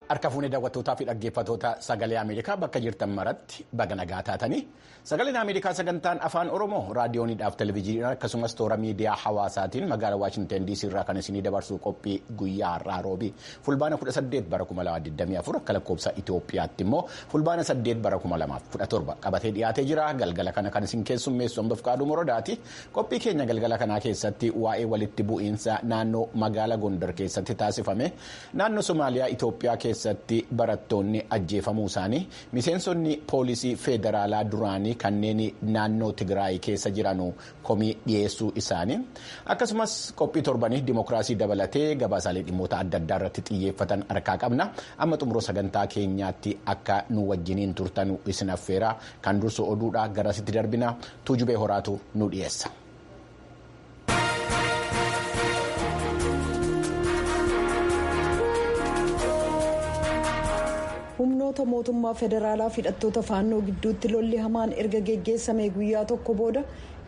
Harka fuunee daawwattootaa fi dhaggeeffattoota sagalee Ameerikaa bakka jirtan maratti baga nagaa taatanii sagaleen Ameerikaa sagantaan afaan Oromoo raadiyooniidhaaf televezyiiniidhaan akkasumas toora miidiyaa hawaasaatiin magaalaa Waashinten DC irraa kan isinii dabarsu qophii guyyaa har'aa roobii fulbaana 18 bara 2024 akka lakkoofsa Itoophiyaatti immoo fulbaana 8 bara 2017 qabatee dhiyaatee jira. Galgala kana kan isin keessummeessu Ambaaf Qaaduu Morodaati. Qophii keenya galgala kanaa keessatti waa'ee walitti bu'iinsa naannoo magaalaa Gondar keessatti taasifame naannoo Somaaliyaa Itoophiyaa keessatti barattoonni ajjeefamuu isaanii miseensonni poolisii federaalaa duraanii kanneen naannoo Tigraay keessa jiran komii dhiyeessuu isaanii akkasumas qophii torbanii dimookiraasii dabalatee gabaasaalee dhimmoota adda addaa irratti xiyyeeffatan harkaa qabna. Amma xumuroo sagantaa keenyaatti akka nu wajjiniin turtan isin affeera. Kan dursu oduudhaa garasitti darbina. Tuujubee horaatu nu dhiyeessa. Humnoota mootummaa federaalaa fi hidhattoota faannoo gidduutti lolli hamaan erga geggeessame guyyaa tokko booda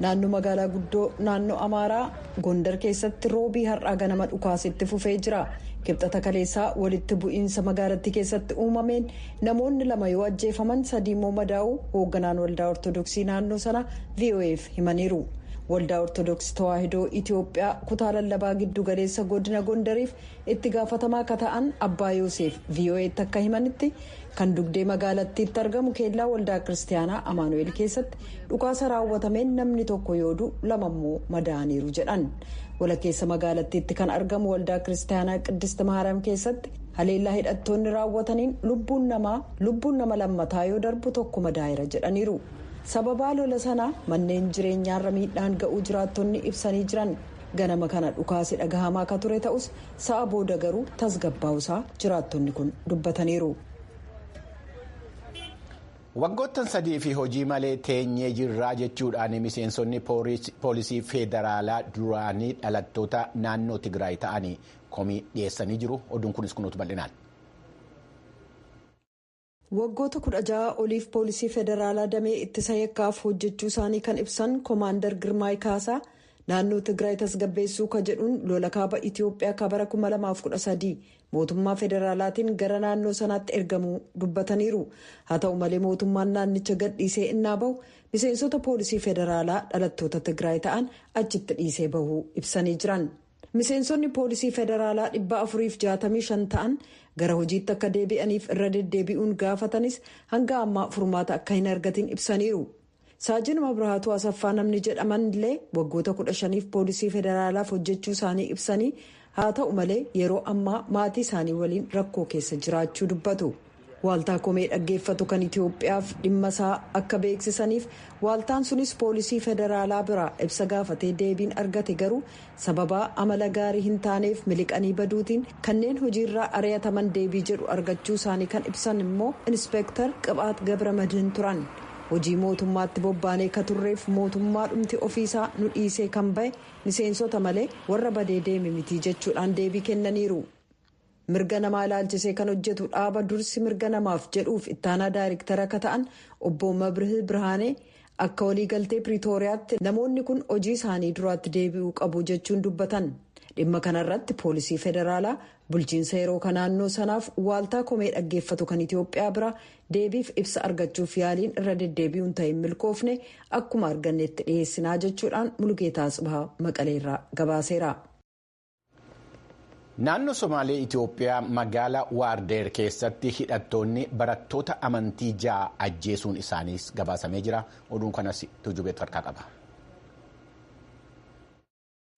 naannoo magaalaa guddoo naannoo Amaaraa Gondar keessatti roobii har'aa ganama dhukaasitti fufee jira. Kibxata kaleessaa walitti bu'iinsa magaalattii keessatti uumameen namoonni lama yoo ajjeefaman sadii immoo madaa'uu hoogganaan waldaa ortodoksii naannoo sana VOAf himaniiru. Waldaa ortodoksii tawaahidoo Itiyoophiyaa kutaa lallabaa giddu galeessa godina Gondariif itti gaafatamaa akka ta'an Abbaa Yoosef VOA'tti akka himanitti kan dugdee magaalattiitti argamu keellaa waldaa kiristaanaa Amaanu'eel keessatti dhukaasa raawwatameen namni tokko yoo du'u lama immoo madaa'aniiru jedhan. Walakkeessa magaalattiitti kan argamu waldaa kiristaanaa Qiddist Maariyaam keessatti haleellaa hidhattoonni raawwataniin lubbuun nama lammataa yoo darbu tokko madaa'eera jedhaniiru. Sababaa lola sanaa manneen jireenyaarra miidhaan ga'uu jiraattonni ibsanii jiran. Ganama kana dhukaasi dhagahamaa akka ture ta'us sa'a booda garuu tasgabbaa'usaa jiraattonni kun dubbataniiru. Waggoottan sadii fi hojii malee teenyee jirraa jechuudhaan miseensonni poolisii federaalaa duraanii dhalattoota naannoo Tigraay ta'anii komii dhiyeessanii jiru. Oduun kunis kunuutu bal'inaan. Waggoota 16 oliif poolisii federaalaa damee ittisa yakkaaf hojjechuu isaanii kan ibsan koomaandar Girmaay Kaasaa naannoo Tigraay tasgabbeessuu ka jedhuun lola kaaba Itiyoophiyaa ka bara 2013 mootummaa federaalaatiin gara naannoo sanaatti ergamuu dubbataniiru. Haa ta'u malee mootummaan naannicha gadhiisee innaa bahu miseensota poolisii federaalaa dhalattoota Tigraay ta'an achitti dhiisee bahuu ibsanii jiran. Miseensonni poolisii federaalaa 465 ta'an gara hojiitti akka deebi'aniif irra deddeebi'uun gaafatanis hanga ammaa furmaata akka hin argatin ibsaniiru. Saajin Mabirahatuu Asaffaa namni jedhaman illee waggoota 15f poolisii federaalaaf hojjechuu isaanii ibsanii haa ta'u malee yeroo ammaa maatii isaanii waliin rakkoo keessa jiraachuu dubbatu. Waaltaa komee dhaggeeffatu kan Itiyoophiyaaf dhimma isaa akka beeksisaniif waaltaan sunis poolisii federaalaa biraa ibsa gaafatee deebiin argate garuu sababaa amala gaarii hin taaneef miliqanii baduutiin kanneen hojiirraa ari'ataman deebii jedhu argachuu isaanii kan ibsan immoo inspeektar Qiphaat Gabra Madiin turan. Hojii mootummaatti bobbaanee ka turreef mootummaa dhumti ofiisaa nu dhiisee kan bahe miseensota malee warra badee deeme miti jechuudhaan deebii kennaniiru. Mirga namaa ilaalchisee kan hojjetu dhaaba dursi mirga namaaf jedhuuf ittaanaa daayirektara akka ta'an obbo Mabrih Birhaanee akka waliigaltee Piriitooriyaatti namoonni kun hojii isaanii duraatti deebi'uu qabu jechuun dubbatan. Dhimma kanarratti poolisii federaalaa bulchiinsa yeroo kan naannoo sanaaf waaltaa komee dhaggeeffatu kan Itiyoophiyaa bira deebiif ibsa argachuuf yaaliin irra deddeebi'uun ta'e milkoofne akkuma argannetti dhiyeessinaa jechuudhaan Mulugeetaa Tsibahaa Maqaleerraa gabaaseera. Naannoo Somaalee Itoophiyaa magaalaa Waardeer keessatti hidhattoonni barattoota amantii 6 ajjeesuun isaaniis gabaasamee jira. Oduun kanas tujubeetu harkaa qaba.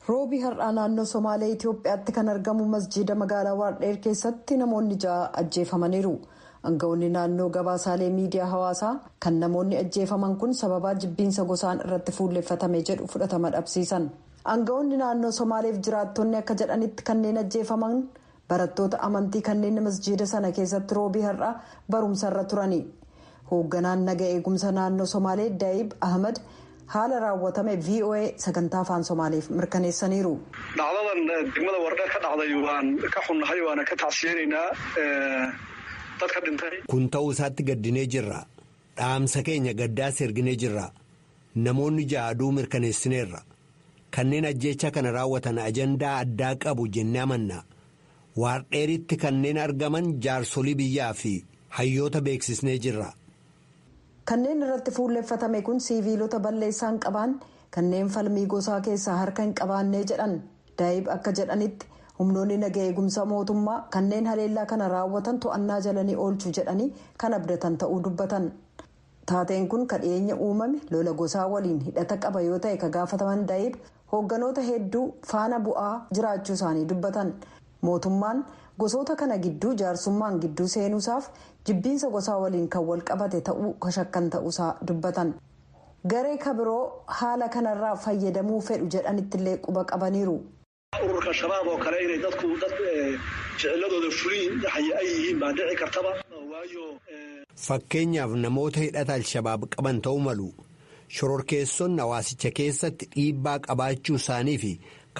Roobii har'aa naannoo Somaalee Itoophiyaatti kan argamu masjiida magaalaa Waardeer keessatti namoonni 6 ajjeefamaniiru. Aangawoonni naannoo gabaasaalee miidiyaa hawaasaa kan namoonni ajjeefaman kun sababaa jibbiinsa gosaan irratti fuulleeffatame jedhu fudhatama dhabsiisan. Aangawoonni naannoo Somaaleef jiraattonni akka jedhanitti kanneen ajjeefaman barattoota amantii kanneen masjiida sana keessatti roobii har'aa barumsarra turani. Hoogganaan naga eegumsa naannoo Somaalee Daayib Ahmad haala raawwatame VOA sagantaa afaan Somaaleef mirkaneessaniiru. Dhacdadan degmada Wardheer ka dhacday waan ka xunnahay waana ka tacsiyeenaynaa dadka dhintay. Kun ta'uu isaatti gaddinee jirra. Dhaamsa keenya gaddaas erginee jirra. Namoonni ja'aduu mirkaneessineerra. Kanneen ajjeechaa kana raawwatan ajandaa addaa qabu jennee amanna. Waardheeritti kanneen argaman jaarsolii biyyaa fi hayyoota beeksisnee jirra. Kanneen irratti fuulleffatame kun siiviilota balleessaan qabaan kanneen falmii gosaa keessaa harka hin qabaannee jedhan. Daa'ib akka jedhanitti humnoonni naga eegumsa mootummaa kanneen haleellaa kana raawwatan to'annaa jalanii oolchu jedhanii kan abdatan ta'uu dubbatan. Taateen kun ka dhiyeenya uumame lola gosaa waliin hidhata qaba yoo ta'e ka gaafataman Daa'ib hoogganoota hedduu faana bu'aa jiraachuu isaanii dubbatan. Mootummaan gosoota kana gidduu jaarsummaan gidduu seenuusaaf jibbiinsa gosaa waliin kan wal qabate ta'uu shakkan ta'uusaa dubbatan. Garee kabiroo haala kanarraa fayyadamuu fedhu jedhanittillee quba qabaniiru. Ururka shabaab oo kale inay dadku dad ficiladooda fuliin ay yihiin baa dhici kartaba. Fakkeenyaaf namoota hidhata Alshabaab qaban ta'uu malu. Shororkeessonni hawaasicha keessatti dhiibbaa qabaachuu isaanii fi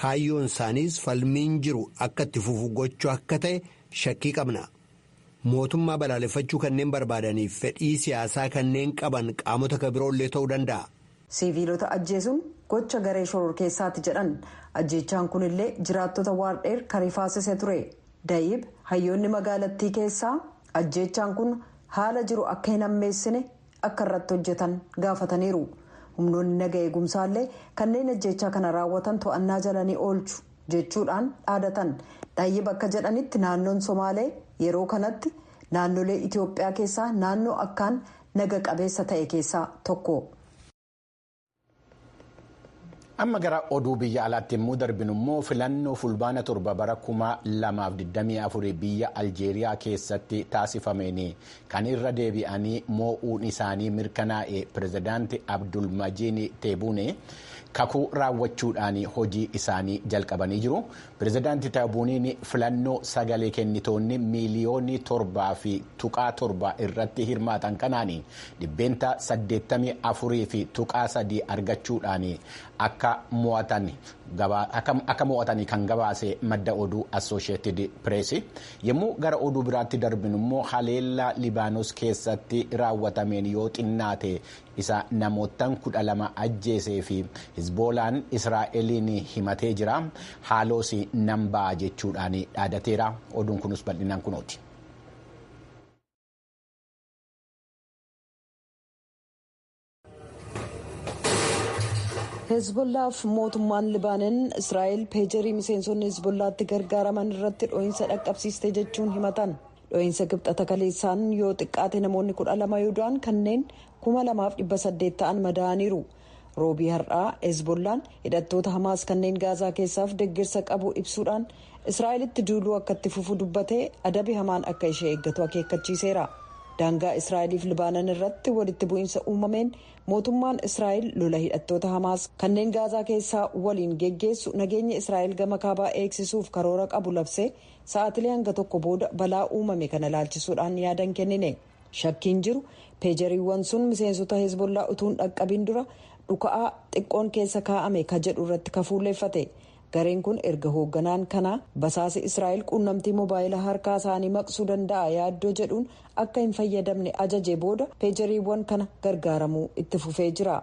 kaayyoon isaaniis falmiin jiru akka itti fufu gochuu akka ta'e shakkii qabna. Mootummaa balaaleffachuu kanneen barbaadaniif fedhii siyaasaa kanneen qaban qaamota kabiroollee ta'uu danda'a. Siviilota ajjeesuun gocha garee shororkeessaati jedhan. Ajjeechaan kunillee jiraattota Waardheer karifaasise ture. Daa'ib hayyoonni magaalattii keessaa ajjeechaan kun haala jiru akka hin hammeessine akka irratti hojjetan gaafataniiru. Humnoonni naga eegumsaallee kanneen ajjeechaa kana raawwatan to'annaa jalanii oolchu jechuudhaan dhaadatan. Daa'ib akka jedhanitti naannoon Somaalee yeroo kanatti naannolee Itoophiyaa keessaa naannoo akkaan naga qabeessa ta'e keessaa tokko. Amma gara oduu biyya alaatti immoo darbinu immoo filannoo fulbaana 7 bara 2024 biyya Aljeeriyaa keessatti taasifameen kan irra deebi'anii moo'uun isaanii mirkanaa'e pirezidaanti Abdulmajiin Teebuune kakuu raawwachuudhaan hojii isaanii jalqabanii jiru. Pirezidaanti Teebuuniin filannoo sagalee kennitoonni miiliyoonii 7.7 irratti hirmaatan kanaan 84.3% argachuudhaan akka mo'atanii kan gabaase madda oduu Associated Press. Yommuu gara oduu biraatti darbinu immoo haleellaa Libaanos keessatti raawwatameen yoo xinnaate isa namoottan 12 ajjeesee fi Hizboolaan Israa'eliin himatee jira. Haaloos nan ba'a jechuudhaan dhaadateera. Oduun kunis bal'inaan kunooti. Hezbollaaf mootummaan Libaanon Israa'el peejarii miseensonni Hezbollaatti gargaaraman irratti dhoo'insa dhaqqabsiiste jechuun himatan. Dhoo'insa Kibxata kaleessaan yoo xiqqaate namoonni 12 yoo du'an kanneen 2800 ta'an madaa'aniiru. Roobii har'aa Hezbollaan hidhattoota Hamaas kanneen Gaazaa keessaaf deeggarsa qabu ibsuudhaan Israa'elitti duuluu akka itti fufu dubbatee adabi hamaan akka ishee eeggatu akeekkachiiseera. Daangaa Israa'eliif Libaanon irratti walitti bu'iinsa uumameen mootummaan Israa'el lola hidhattoota Hamaas kanneen Gaazaa keessaa waliin geggeessu nageenya Israa'el gama kaabaa eegsisuuf karoora qabu labsee sa'aatilee hanga tokko booda balaa uumame kana ilaalchisuudhaan yaadan kennine. Shakkiin jiru peejariiwwan sun miseensota Hezbollaa utuun dhaqqabin dura dhuka'aa xiqqoon keessa kaa'ame ka jedhu irratti kafuulleeffate. Gareen kun erga hoogganaan kanaa basaasi Israa'el quunnamtii mobaayila harkaa isaanii maqsuu danda'a yaaddoo jedhuun akka hin fayyadamne ajaje booda peejariiwwan kana gargaaramuu itti fufee jira.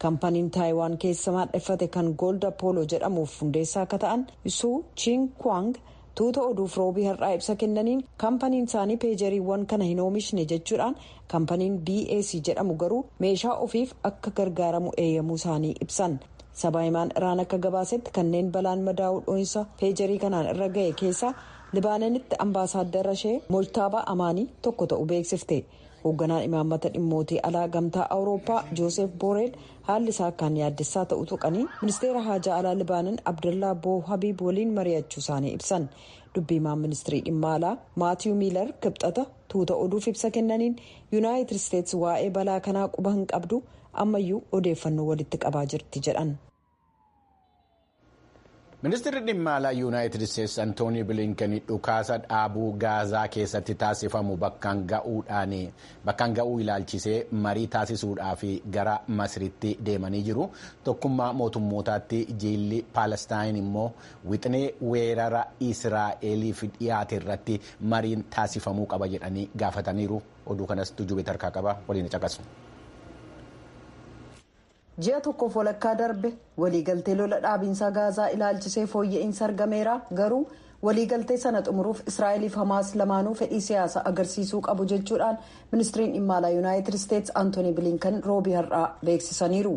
Kampaniin Taayiwaan keessa maadheffate kan Gold Apollo jedhamuuf hundeessaa akka ta'an Suu Chiin Kwang tuuta oduuf roobii har'aa ibsa kennaniin kampaniin isaanii peejariiwwan kana hin oomishne jechuudhaan kampaniin BAC jedhamu garuu meeshaa ofiif akka gargaaramu eeyyamuu isaanii ibsan. Sabaahimaan Iraan akka gabaasetti kanneen balaan madaa'uu dho'insa peejarii kanaan irra ga'e keessaa Libaanonitti ambaasaaddara ishee Moojtaabaa Amaanii tokko ta'uu beeksifte. Hoogganaan imaammata dhimmootii alaa gamtaa Awurooppaa Joosef Booreel haalli isaa akkaan yaaddessaa ta'u tuqanii ministeera haajaa alaa Libaanon Abdallaa Boo Habiib waliin mari'achuu isaanii ibsan. Dubbiimaan ministirii dhimma alaa Maatiyu Miilar kibxata tuuta oduuf ibsa kennaniin Yuunaayitid Isteetsi waa'ee balaa kanaa quba hin qabdu ammayyuu odeeffannoo walitti qabaa jirti jedhan. Ministeerri dhimma alaa Yuunaayitid Isteetsi Antoonii Bilinken dhukaasa dhaabuu Gaazaa keessatti taasifamu bakkaan ga'uu ilaalchisee marii taasisuudhaaf gara Masriitti deemanii jiru. Tokkummaa mootummootaatti jiilli Paalestaayin immoo wixinee weerara Israa'eliif dhiyaate irratti mariin taasifamuu qaba jedhanii gaafataniiru. Oduu kanas tujubee tarkaa qaba waliin caqasu. Ji'a tokkoof walakkaa darbe waliigaltee lola dhaabiinsaa Gaazaa ilaalchisee fooyya'insa argameera garuu Waliigaltee sana xumuruuf Israa'eliif Hamaas lamaanuu fedhii siyaasaa agarsiisuu qabu jechuudhaan ministiriin dhimma alaa Yuunaayitid Isteetsi Antooni Bilinkan Roobii har'aa beeksisaniiru.